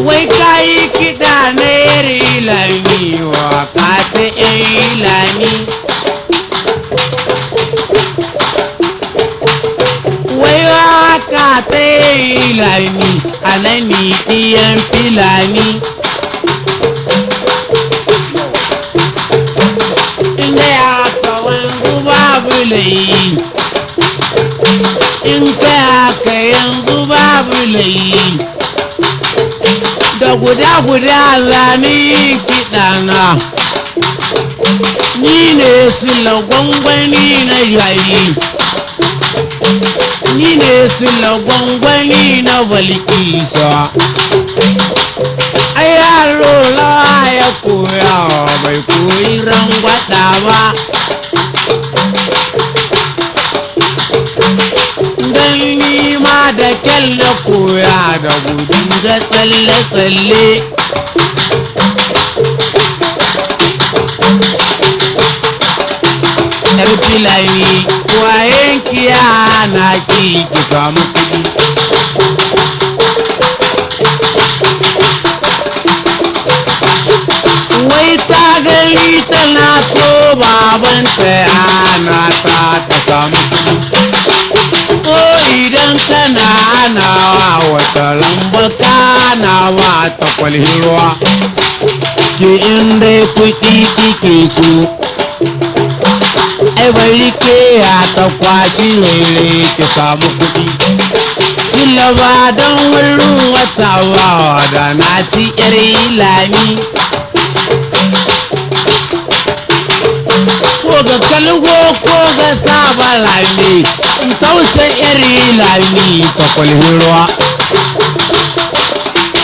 Wai kayi kiɗa na yar lami, waka ta yan lami. Wai waka ta yan lami, alami ɗiyan filani. Inda ya wanzu babu layi, in ka haka yanzu babu layi. Da guda guda zane kiɗana, ni ne sila gwangwani na yayi, ni ne sila gwangwani na balkisa. Ai yaro lawa ya koya, bai koyi rangwada ba. Don ni ma da kyalla koya da gudu da tsalle-tsalle. Yar filani wayan kiya na ki ki samu kuɗi. Wai ta gani tana so babanta yana ta ta samu kuɗi. Ko idan kana nawa wata lamba kana wa ta kwalhi ruwa. Ke inda kuɗi kike so. Ai bari ke ya ta kwashi rere ki samu kuɗi. Silaba don wurin wata ba da na ci yar lami. Ko ga kalgo ko ga saba lami, in taushe yar lami ta kwalhi ruwa.